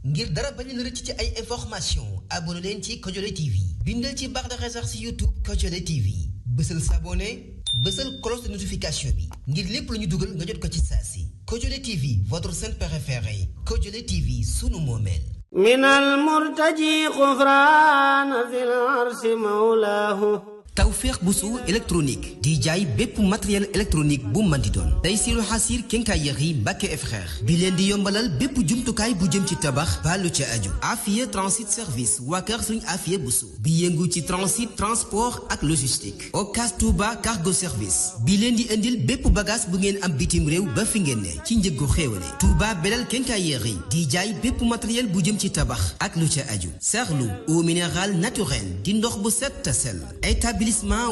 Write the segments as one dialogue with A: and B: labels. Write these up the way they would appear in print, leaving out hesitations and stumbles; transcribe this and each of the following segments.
A: ngir dara bañ leen rëcc ci ay information abonné leen ci Kodiolé TV bindal ci barre de recherche ci YouTube Kodiolé TV bësal s'abonner bësal cloche de notification bi ngir lépp lu ñu dugal nga jot ko ci saa si Kodiolé TV votre chaîne préférée Kodiolé TV sunu moomeel
B: minal murtaji xufraana zil arsi mawlaahu
A: Tawfekh Bousso électronique di jaay bépp matériel électronique bu mën di doon Taysiroul Hassir Quincaillerie Mbacké et frères bi leen di yombalal bépp jumtukaay bu jëm ci tabax baalu ca aju Afia Transit Service waa kër Sëriñ Afia Bousso bi yëngu ci transit transport ak logistique Ocas Touba Cargo Service bi leen di indil bépp bagage bu ngeen am bitim réew ba fi ngeen ne ci njëggu xéewale Touba Belel Quincaillerie di jaay bépp matériel bu jëm ci tabax ak lu ca aju Serlou eau minérale naturelle di ndox bu set te sell établissement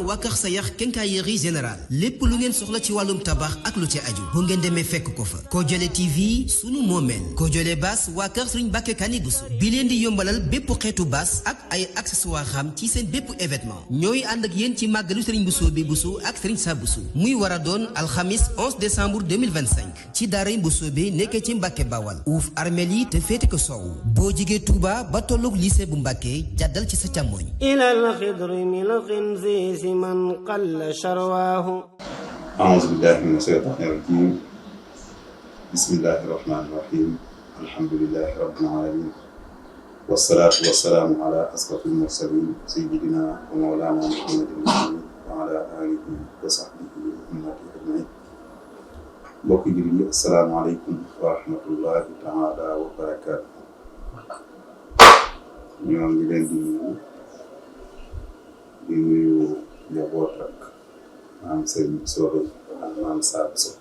A: waa Kër Sayax Quincaillerie Générale lépp lu ngeen soxla ci wàllum tabax ak lu ci aju bu ngeen demee fekk ko fa Kodiolé TV sunu moomeel Kodiolé Bass waa Kër Sëriñ Mbacké Kani Bousso bi leen di yombalal bépp xeetu bass ak ay accessoires xam ci seen bépp événement ñooy ànd ak yéen ci màggalu Sëriñ Bousso bi Bousso ak Sëriñ Sa Bousso muy war a doon alxamis 11 décembre 2025 ci daaray Bousso bi nekkee ci Mbacké Bawal uuf armeel yi te féete ko soow boo jigee Touba ba tolloog lycée bu Mbacké jàddal ci sa càmmoñ
B: من قل شرواه
C: أعوذ بالله من الشيطان الرجيم بسم الله الرحمن الرحيم الحمد لله رب العالمين والصلاة والسلام على أشرف المرسلين سيدنا ومولانا محمد وعلى آله وصحبه وأمته أجمعين mbokk jullit yi assalaamu aleykum wa rahmatullahi taala wa barakaatu ñoo ngi leen di nuyu njaboot ak maam Serigne Bousso ak maam Sa Bousso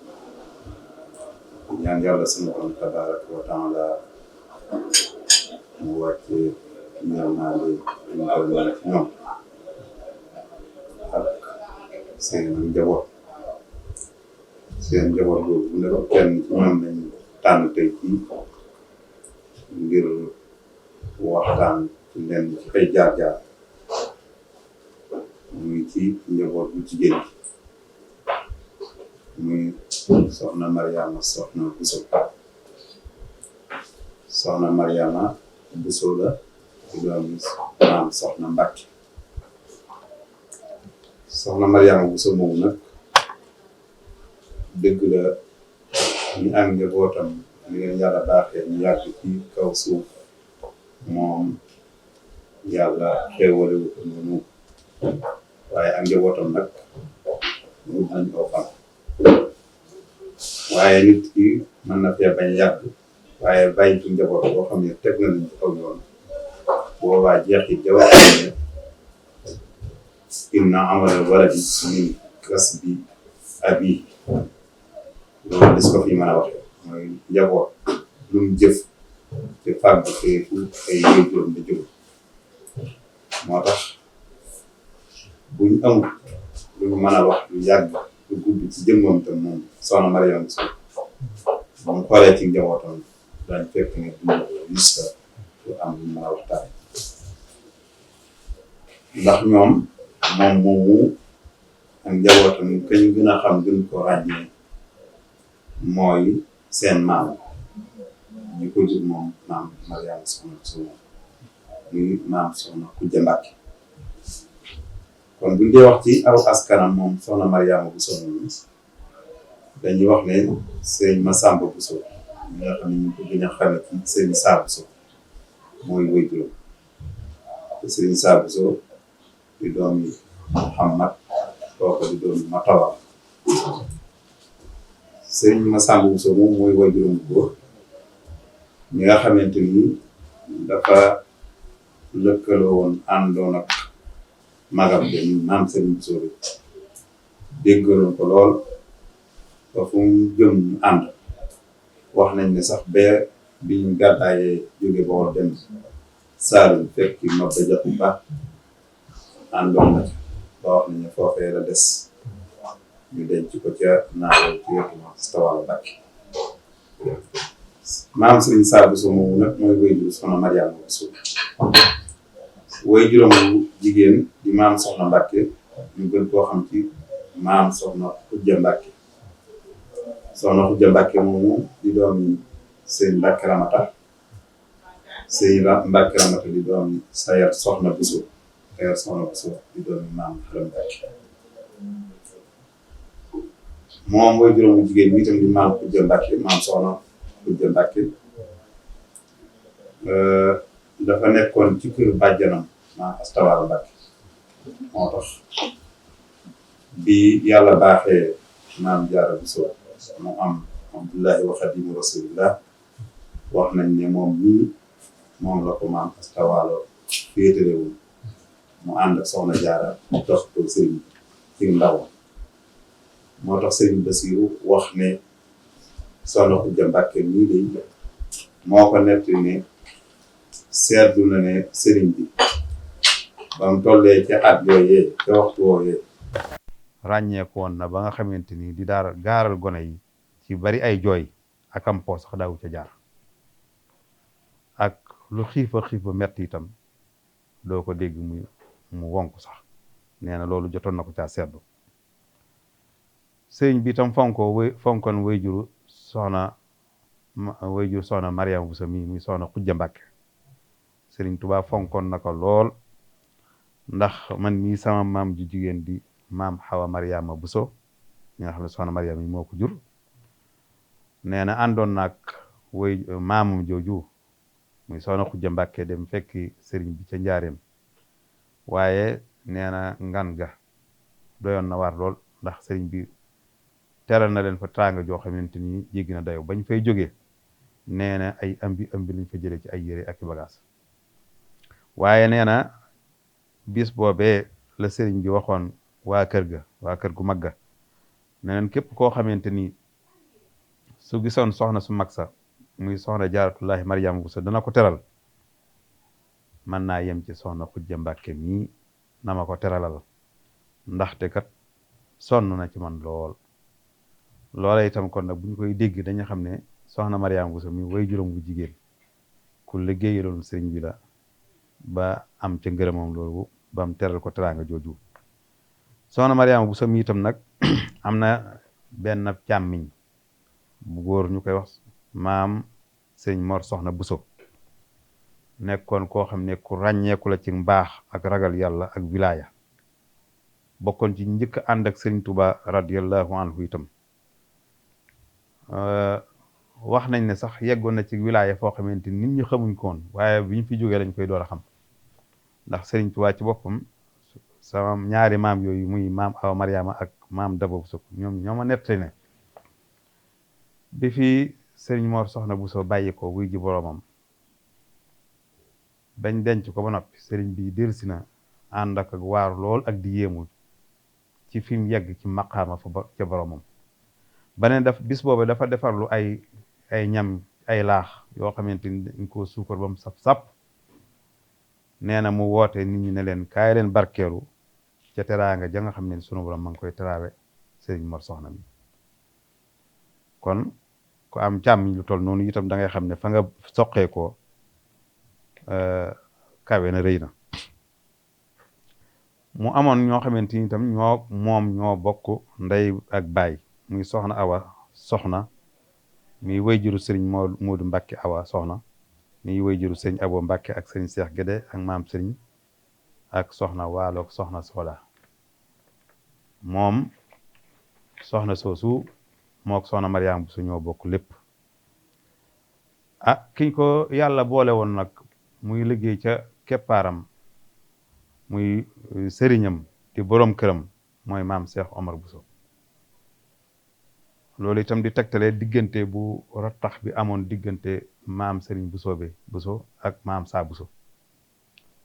C: ñaan yàlla sunu borom tabaraka wa taala mu wàcce ñaanaale ñu doon ci ñoom ak seen njaboot boobu ne ko kenn ci ñoom lañ tànn tey ci ngir waxtaan ci lenn ci ay jaar-jaar muy ci njaboot bu jigéen muy soxna Mariama soxna Bousso soxna Mariama Bousso la ci doomi maam soxna Mbacké soxna Mariama Bousso moomu nag dëgg la ñu am njabootam li leen yàlla baaxee ñu yàgg ci kaw suuf moom yàlla xéewale wu ko noonu waaye ak njabootam nag mu nañ koo fan waaye nit ki mën na fee bañ yàgg waaye bàyyi ci njaboot boo xam ne teg na nañ ci kaw yoon boobaa jeexit jawa xam ne inna amala waladi min kasbi abi loolu des ko fi mën a waxe mooy njaboot lu mu jëf te fàgg feefu ay yëjuram da jóg moo tax bu ñu amul lu ñu mën a wax lu yàgg lu gudd ci jëmmam tam moom soxna Mariama Bousso ba mu xoolee ci njabootam dañ fekk ne du lista lu am lu mën a waxtaan ndax ñoom moom moomu ak njabootam kañ gën a xam gën ko ràññee mooy seen maam ñu ko jur moom maam Mariama soxna Bousso muy maam soxna Kujja Mbacké kon buñ dee wax ci aw askanam moom soxna Mariama Bousso moom dañuy wax ne sëñ Massamba Bousso ñi nga xam ne ñu ko gën a xame ci sëñ Sa Bousso mooy waajuram te sëñ Sa Bousso di doomi Muhammad kooku di doomi Matawa sëñ Massamba Bousso moom mooy waajuram bu góor ñi nga xamante ni dafa lëkkaloo woon àndoon ak magam de maam Serigne Bousso bi déggaloon ko lool ba fu mu jëm ñu ànd wax nañ ne sax bee biñ gàddaayee jóge Bawol dem Saalum fekk ma ba jot ba àndoon na ba wax nañ ne foofee la des ñu denc ko ca naawoo ci wetu Tawala Mbacké maam Serigne Sa Bousso moomu nag mooy waajur soxna Mariama Bousso waajuram bu jigéen di maam soxna Mbacké ñu gën koo xam ci maam soxna Kujja Mbacké soxna Kujja Mbacké moomu di doomi sëñ Mbacké Ramata sëñ Mbàkke Ramata di doom Sayar Soxna Buso di doom maam Xaram Mbàkke moom mooy juróom bu jigéen bi itam di maam Xujja Mbàkke maam Soxna Xujja Mbàkke dafa nekkoon ci kër bàjjanam maam Astawaara Mbàkke moo tax bi yàlla baaxee maam Jaara Buso mu am Abdullahi wa Xadimu Rasulillah wax nañ ne moom nii moom la ko maam Astawaalo féetalewul mu ànd ak soxna Jaara mu dox ko sëriñ ci ndaw moo tax sëriñ Basiru wax ne soxna Xujja Mbàkke nii day moo ko netti ne seetlu na ne sëriñ bi ba mu tollee ca at yooyee ca waxtu wooyee ràññeeku woon na ba nga xamante ni di daara gaaral gone yi ci bari ay jooy ak am po sax daawu ca jaar ak lu xiifa metti itam doo ko dégg mu wonk sax nee na loolu jotoon na ko caa seddu sëriñ bi itam fonkoon wayjuru soxna Mariama Buso mi muy soxna Xujja Mbàkke sëriñ Tuubaa fonkoon na ko lool ndax man mii sama maam ju jigéen di maam Xawa Mariama Buso ñi nga xam ne soxna Mariama yi moo ko jur nee na àndoon naag maamam jooju muy soxna Xujja Mbàkke dem fekki sëriñ bi ca njaareem waaye nee na ngan ga doyoon na war lool ndax sëriñ bi teral na leen fa teraanga joo xamante ni jéggi na dayo bañ fay jógee nee na ay ambi lañ fa jëlee ci ay yére ak i bagaas waaye nee na bis boobee la sëriñ bi waxoon waa kër gu mag ga neneen képp koo xamante ni su gisoon soxna su mag sa muy soxna Jaaratullaahi Mariama Buso dana ko teral mën naa yem ci soxna Xujja Mbàkke mii na ma ko teralal ndaxte kat sonn na ci man lool loola itam kon nag bu ñu koy dégg dañu xam ne soxna Mariama Buso mi way juróom bu jigéen ku liggéeyaloon sëriñ bi la ba am ca ngërëmam loolu ba am teral ko teraanga jooju soxna Mariama Buso mi itam nag am na benn càmmiñ bu góor ñu koy wax maam sëriñ Mor Soxna Buso nekkoon koo xam ne ku ràññeeku la ci mbaax ak ragal yàlla ak wilaaya bokkoon ci njëkk ànd ak sëriñ Tuubaa radiyallahu anhu itam wax nañ ne sax yeggoon na ci wilaaya foo xamante nit ñi xamuñ ko woon waaye bi ñu fi jógee lañ koy door a xam ndax sëriñ Tuubaa ci boppam sama ñaari maam yooyu muy maam Awa Mariama ak maam Daba Buso ñoo ma nettali ne bi fi sëriñ Mor Soxna Buso bàyyi ko wuy ji boroomam bañ denc ko ba noppi sëriñ bi delsi na ànd ak waaru lool ak di yéemu ci fi mu yegg ci maqaama fa ca boroomam ba ne bis boobu dafa defarlu ay ñam ay laax yoo xamante ni dañ ko suukar ba mu sap-sap nee na mu woote nit ñi ne leen kaay leen barkeelu ca teraanga ja nga xam ne sunu borom ma ngi koy teraawe sëriñ Mor Soxna mi kon ku am càmm lu toll noonu itam da ngay xam ne fa nga soqee ko kawe na rëy na mu amoon ñoo xamante ni itam ñoo bokk ndey ak baay muy soxna Awa Soxna muy wayjuru sëriñ Moodu Mbàkke Awa Soxna muy wayjuru sëriñ Abo Mbàkke ak sëriñ Seex Gédé ak maam sëriñ ak soxna Waalo soxna Soda moom soxna soosu mook soxna Mariama Buso ñoo bokk lépp kiñ ko yàlla boole woon nag muy liggéey ca keppaaram muy sëriñam di boroom këram mooy maam Cheikh Omar Buso loolu itam di tegtale diggante bu rattax bi amoon diggante maam Sëriñ Buso ak maam Saa Buso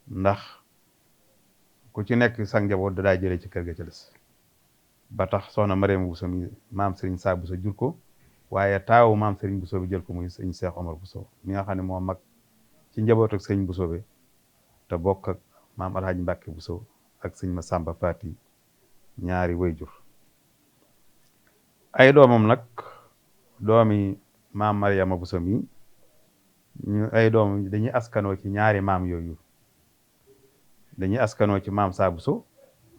C: ndax ku ci nekk sa njaboot da daa jëlee ci kër ga ca des ba tax soxna Mariama Buso mi maam Sëriñ Saa Buso jur ko waaye taawu maam Sëriñ Buso bi jël ko muy sëriñ Cheikh Omar Buso mi nga xam ne moo mag ci njaboot ak sëriñ Buso bi te bokk ak maam Alhaji Mbàkke Buso ak sëriñ Masamba Faati ñaari wayjur ay doomam nag doomi maam Mariama Buso mi ay doomam dañuy askanoo ci ñaari maam yooyu dañuy askanoo ci maam Saa Buso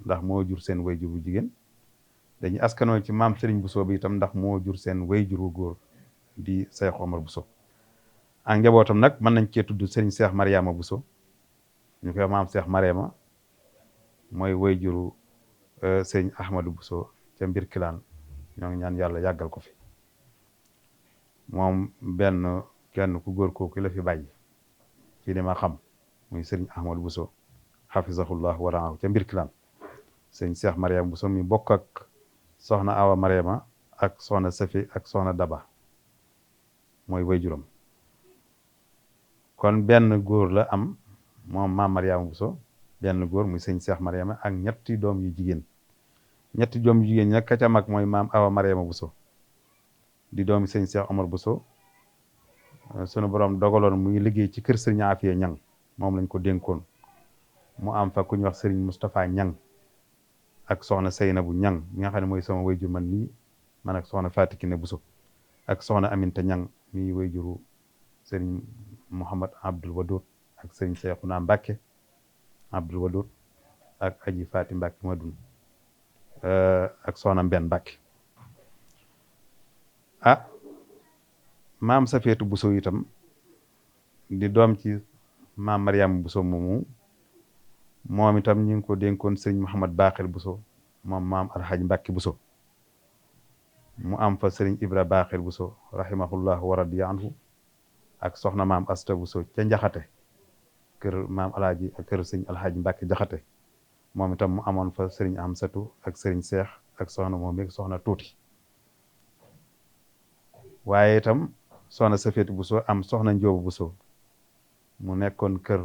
C: ndax moo jur seen wayjur bu jigéen dañuy askanoo ci maam Sëriñ Buso bi itam ndax moo jur seen wayjur bu góor di Cheikh Omar Buso
D: ak njabootam nag mën nañ cee tudd sëriñ Cheikh Mariama Bousso ñu koy maam Cheikh Mariama mooy wayjuru sëriñ Ahmadou Bousso ca mbir kilaan ñoo ngi ñaan yàlla yàggal ko fi moom kenn ku góor kooku la fi bàyyi ci li ma xam muy sëriñ Ahmadou Bousso xafisahullah waraahu ca mbir kilaan sëriñ Cheikh Mariama Bousso mi bokk ak soxna Awa Mariama ak soxna Safi ak soxna Daba mooy wayjuram kon benn góor la am moom maam Mariama Bousso benn góor muy sëñ Cheikh Mariama ak ñetti doom yu jigéen ñi nag ka ca mag mooy maam Awa Mariama Bousso di doomi sëñ Cheikh Omar Bousso sunu borom dogaloon muy liggéey ci kër sëriñ Afiya Ñang moom lañ ko dénkoon mu am fa ku ñu wax sëriñ Moustapha Ñang ak soxna Seynabu Ñang mi nga xam ne mooy sama wayjur man nii man ak soxna Fatikine Bousso ak soxna Aminta Ñang mi wayjuru sëriñ Mouhamad Abdul Wadoud ak sëriñ Cheikhouna Mbacke Abdul Wadoud ak aji Faati Mbacke Madun ak soxna Mbenn Mbacke maam Safeetu Bousso itam di doom ci maam Mariama Bousso moomu moom itam ñu ngi ko dénkoon sëriñ Mouhamad Baaxir Bousso moom maam Alhaji Mbacke Bousso mu am fa sëriñ Ibra Baaxir Bousso rahimahullah wa radiya anhu ak soxna maam Asta Bousso ca Njaxate kër maam Alaaji ak kër sëriñ Alhaji Mbacke Jaxate moom itam mu amoon fa sëriñ Amsatu ak sëriñ Seex ak soxna moom ak soxna Tuuti waaye itam soxna Safeetu Bousso am soxna Njóobu Bousso mu nekkoon kër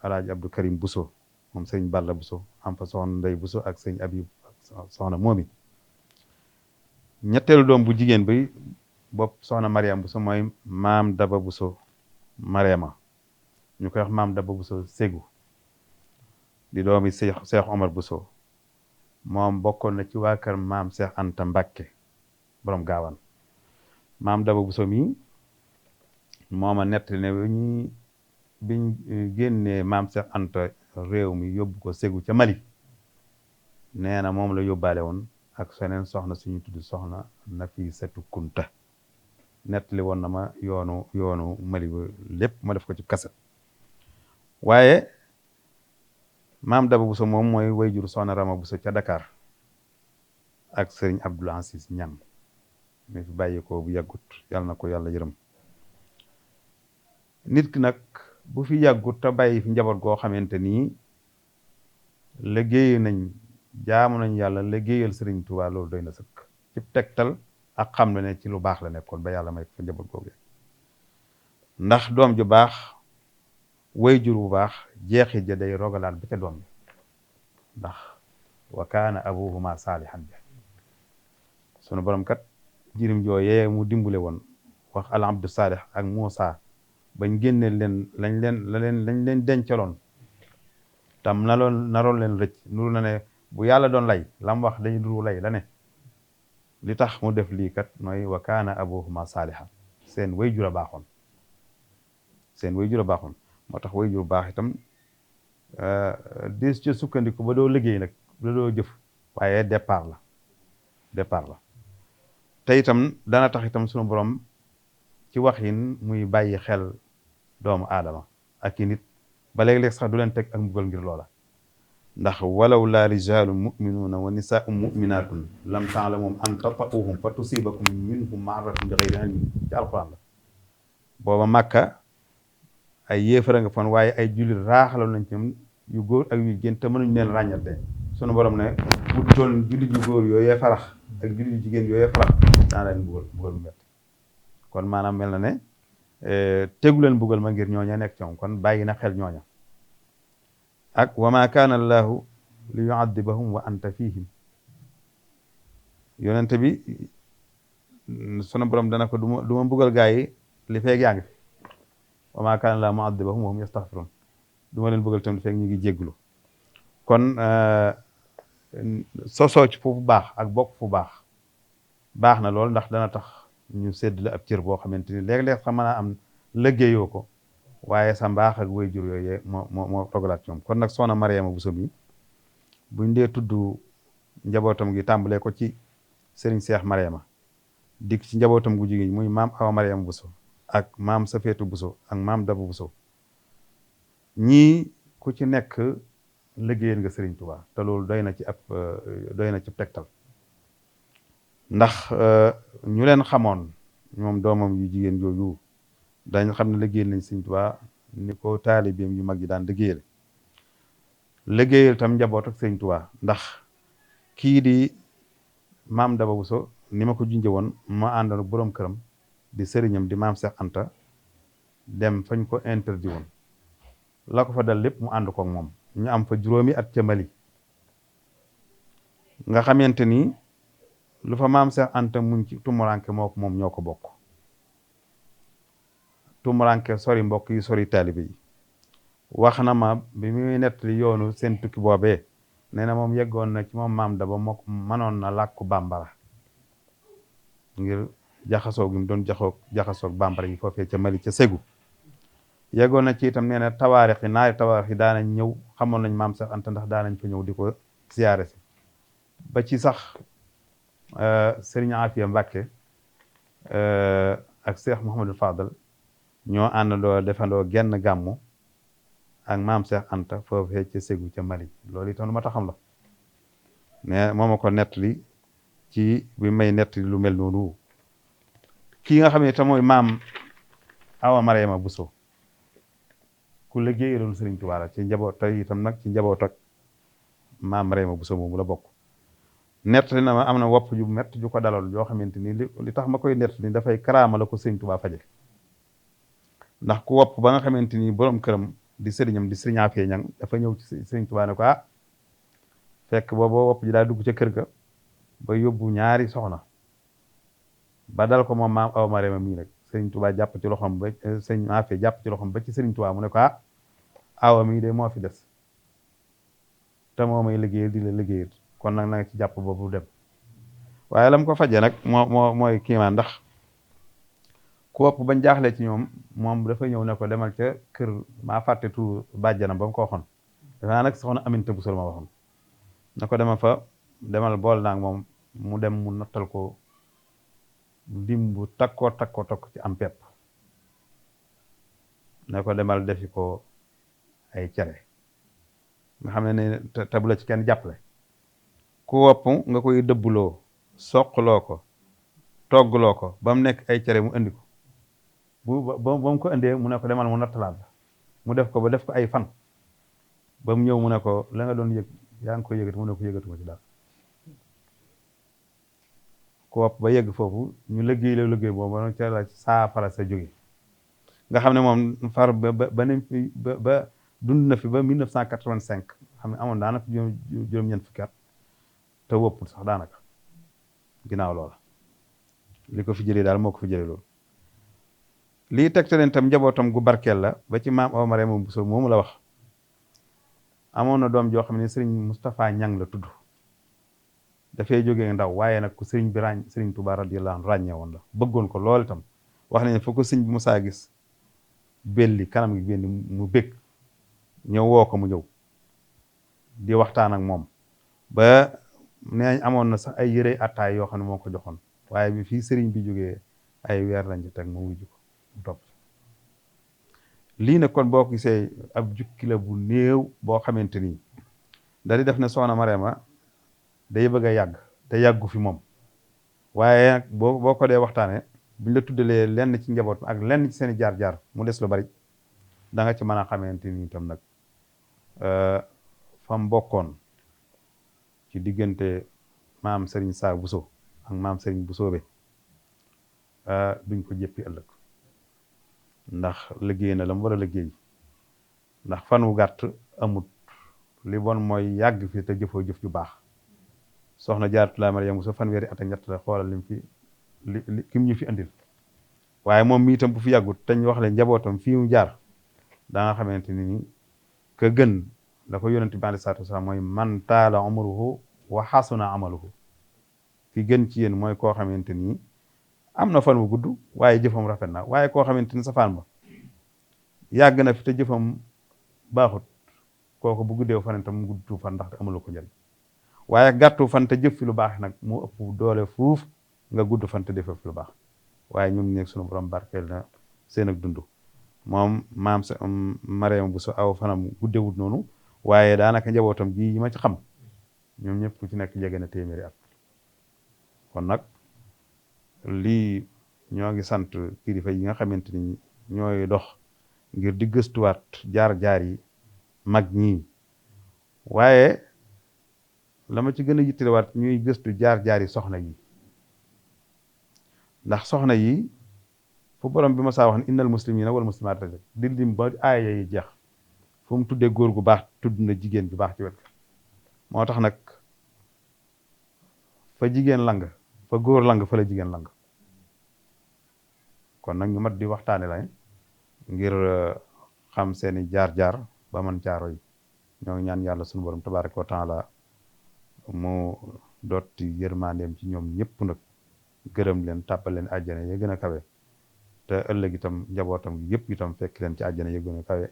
D: Alaaji Abdou Karim Bousso moom sëriñ Balla Bousso am fa soxna Ndey Bousso ak sëriñ Abib soxna moomi ñetteelu doom bu jigéen bi bopp soxna Mariama Bousso mooy maam Daba Bousso Mariama ñu koy wax maam Daba Bousso Ségu di doomi Cheikh Omar Bousso moom bokkoon na ci waa kër maam Cheikh Anta Mbacke borom gaawaan maam Daba Bousso mi mooma nettali ne biñ génnee maam Cheikh Anta réew mi yóbbu ko Ségu ca Mali nee na moom la yóbbaale woon ak seneen soxna suñu tudd soxna Nafisatu Kunta nettali woon na ma yoonu Mali ba lépp ma def ko ci kaset waaye maam Daba Bousso moom mooy wayjur soxna Rama Bousso ca Dakar ak sëriñ Abdoul Aziz Ñang mi fi bàyyi ko bu yàggut yàlla na ko yàlla yërëm nit ki nag bu fi yàggut te bàyyi fi njaboot goo xamante nii liggéey nañ jaamu nañ yàlla liggéeyal sëriñ Tuubaa loolu doy na sëkk ci tegtal ak xam ne ci lu baax la nekkoon ba yàlla may fa njaboot googu ndax doom ju baax wayjur bu baax jeexit ja day rogalaat ba ca doom bi ndax wa kaana abuhuma saalihan ja sunu borom kat jirim jooyee mu dimbule woon wax al abdu saalih ak Muusa bañ génne leen lañ leen dencaloon tam naroon leen rëcc nuru na ne bu yàlla doon lay lam wax dañu duru lay la ne li tax mu def lii kat mooy wa kaana abuhuma saalihan seen wayjur a baaxoon moo tax wayjur baax itam des ca sukkandiku ba doo liggéey nag ba doo jëf waaye départ la te itam dana tax itam sunu borom ci waxin muy bàyyi xel doomu aadama ak i nit ba léeg-léeg sax du leen teg ak mbugal ngir loola ndax walaw laa rijaalun muminuuna wa nisaa'un muminaatun lam ta'lamuhum an tata'uuhum fa tusiibakum minhum ma'ratun bi ghayri ilmin ci alquran la booba Màkka ay yéefara nga fan waaye ay jullit raaxaloon nañ ci yu góor ak yu jigéen te mënuñ leen ràññate sunu borom ne bu doon jullit yu góor yooyee farax ak jullit yu jigéen yooyee farax daa leen mbugal bu metti kon maanaam mel na ne tegu leen mbugal ma ngir ñooña nekk ci moom kon bàyyi na xel ñooña ak wa ma kaana allahu li yu'adhibahum wa anta fihim yonente bi sunu borom dana ko du ma mbugal gaa yi li feeg yaa ngi fi wa ma kaana allahu mu'adhibahum wa hum yastaghfirun du ma leen mbugal tam li feeg ñu ngi jégglu kon sosoo ci fu baax ak bokk fu baax na lool ndax dana tax ñu sédd la ab cër boo xamante ni léeg-léeg sax mën a am liggéeyoo ko waaye sa mbaax ak waajur yooyu moo togalaat ñoom kon nag soxna Mariama Bousso bi buñ dee tudd njabootam gi tàmbalee ko ci Serigne Cheikh Mariama dikk ci njabootam gu jigéen muy maam Awa Mariama Bousso ak maam Safeetu Buso ak maam Daba Buso ñii ku ci nekk liggéeyal nga Sëriñ Tuubaa te loolu doy na ci tegtal ndax ñu leen xamoon ñoom doomam yu jigéen yooyu dañ xam ne liggéeyal nañ Sëriñ Tuubaa ni ko taalibeem yu mag yi daan liggéeyal tam njaboot ak Sëriñ Tuubaa ndax kii di maam Daba Buso ni ma ko junjee woon ma àndoon boroom këram di sëriñam di maam Cheikh Anta dem fañ ko interdit woon la ko fa dal lépp mu ànd koog moom ñu am fa juróomi at ca Mali nga xamante ni lu fa maam Cheikh Anta muñ ci tumuranke moo ko moom ñoo ko bokk tumuranke sori mbokk yi sori taalibe yi wax na ma bi muy nettali yoonu seen tukki boobee nee na moom yeggoon na ci moom maam Daba moo ko mënoon na làkku bambara ngir jaxasoo gi mu doon jaxasoog bambara yi foofee ca Mali ca Ségou yeggoon na ci itam nee na tawaarix yi naari tawaarix yi daanañ ñëw xamoon nañ maam Cheikh Anta ndax daanañ fa ñëw di ko siyaare si ba ci sax Serigne Afia Mbacke ak Cheikh Mouhamadou Fadal ñoo àndandoo defandoo genn gàmmu ak maam Cheikh Anta foofee ca Ségou ca Mali loolu itam lu ma taxam la mais moo ma ko nettali ci bi may nettali lu mel noonu kii nga xam ne itam mooy maam Awa Mariama Bousso ku liggéeyaloon Sëriñ Tuubaa la ci njaboot tey itam nag ci njaboot ak maam Mariama Bousso moomu la bokk nettali na ma am na wopp ju mett ju ko daloon yoo xamante ni li tax ma koy nettali dafay karaama la ko Sëriñ Tuubaa faje ndax ku wopp ba nga xamante ni borom këram di sëriñam di Sëriñ Afee Ñang dafa ñëw ci Sëriñ Tuubaa ne ko fekk boobu wopp ji daa dugg ca kër ga ba yóbbu ñaari soxna ba dal ko moom maam Awa Mariama mii rek Sëriñ Tuubaa jàpp ci loxoom ba Sëriñ Afee jàpp ci loxoom ba ci Sëriñ Tuubaa mu ne ko awa mii de moo fi des te moo may liggéeyal di la liggéeyal kon nag na nga ci jàpp boobu dem waaye lam ko faje nag mooy kiimaan ndax ku wopp bañ jaaxlee ci ñoom moom dafa ñëw ne ko demal ca kër maa fàtte tu bàjjanam ba mu ko waxoon dafa naa nag soxna Aminta Bousso ma waxoon na ko demal bool naag moom mu dem mu nattal ko lim bu takkoo ci am pepp ne ko demal defi ko ay cere nga xam ne te bu la ci kenn jàppale ku wopp nga koy dëbbuloo soqloo ko toggloo ko ba mu nekk ay cere mu indi ko ba mu ko indee mu ne ko demal mu nattalaat mu def ko ba def ko ay fan ba mu ñëw mu ne ko la nga doon yëg yaa ngi koy yëgati mu ne ko yëgatuma ci daal ku wopp ba yegg foofu ñu liggéey boobu ba ca la saafara sa jóge nga xam ne moom far ba dund na fi ba 1985 xam ne amoon daanaka juróom-ñeent fukki at te woppul sax daanaka ginnaaw loola li ko fi jëlee daal moo ko fi jëlee loolu lii tegte leen tam njabootam gu barkeel la ba ci maam Awa Mariama Bousso moomu la wax amoon na doom joo xam ne Serigne Moustapha Ñang la tudd dafay jógee ndaw waaye nag ku Serigne bi Serigne Touba radiyallahu anhu ràññee woon la bëggoon ko lool itam wax nañ foo ko Serigne bi musaa gis belli kanam gi benn mu bëgg ñëw woo ko mu ñëw di waxtaan ak moom ba nee amoon na sax ay yëre attaay yoo xam ne moo ko joxoon waaye bi fii Serigne bi jógee ay weer lañ ci teg mu wujj ko mu topp lii nag kon boo ko gisee ab jukki la bu néew boo xamante ni da di def ne soxna Mariama day bëgg a yàgg te yàggu fi moom waaye nag boo ko dee waxtaanee buñ la tuddalee lenn ci njaboot ak lenn ci seen i jaar-jaar mu des lu bari da nga ci mën a xamante ni itam nag fam bokkoon ci diggante maam Serigne Saa Bousso ak maam Serigne Bousso be duñ ko jëppi ëllëg ndax liggéey na la mu war a liggéey ndax fan wu gàtt amut li bon mooy yàgg fi te jëfoo jëf ju baax soxna Jaaratullaahi Mariama Bousso fanweeri at ak ñett la xoolal lim fi kim ñu fi andil waaye moom mi itam bu fi yàggut te ñu wax le njabootam fii mu jaar da nga xamante ni ka gën la ko yonent bi alayhi salaatu wasalaam mooy man taala umruhu wa xasuna amaluhu ki gën ci yéen mooy koo xamante ni am na fan wu gudd waaye jëfam rafet na waaye koo xamante ni safaan ba yàgg na fi te jëfam baaxut kooku bu guddeew fan itam mu guddtu fan ndax amulu ko njëriñ waaye gàttu fan te jëf fi lu baax nag moo ëpp doole fuuf nga gudd fan te defee fi lu baax waaye ñun nekk sunu borom barkeel na seen ak dund moom maam sa Mariama Bousso aw fanam guddewut noonu waaye daanaka njabootam gi yi ma ci xam ñoom ñëpp ku ci nekk jege na téeméeri at kon nag lii ñoo ngi sant kilifa yi nga xamante ni ñooy dox ngir di gëstuwaat jaar-jaar yi mag ñii waaye la ma ci gën a yittewaat ñuy gëstu jaar-jaar yi soxna yi ndax soxna yi fu borom bi ma saa wax ne innal muslimina wal muslimaat rek di lim ba aaya yi jeex fu mu tuddee góor gu baax tudd na jigéen gu baax ci wet moo tax nag fa jigéen lang fa góor lang fa la jigéen lang kon nag ñu mat di waxtaane lañ ngir xam seeni jaar-jaar ba man jaaro yi ñoo ngi ñaan yàlla sunu borom tabaaraka wa taala mu dotti yërmandeem ci ñoom ñëpp nag gërëm leen tàppal leen àjjana ya gën a kawe te ëllëg itam njabootam yëpp itam fekk leen ci àjjana ya gën a kawe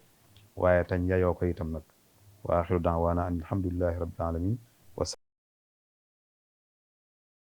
D: waaye tañ yayoo ko itam nag wa axiru daawaana an alhamdulillahi rabbil alamin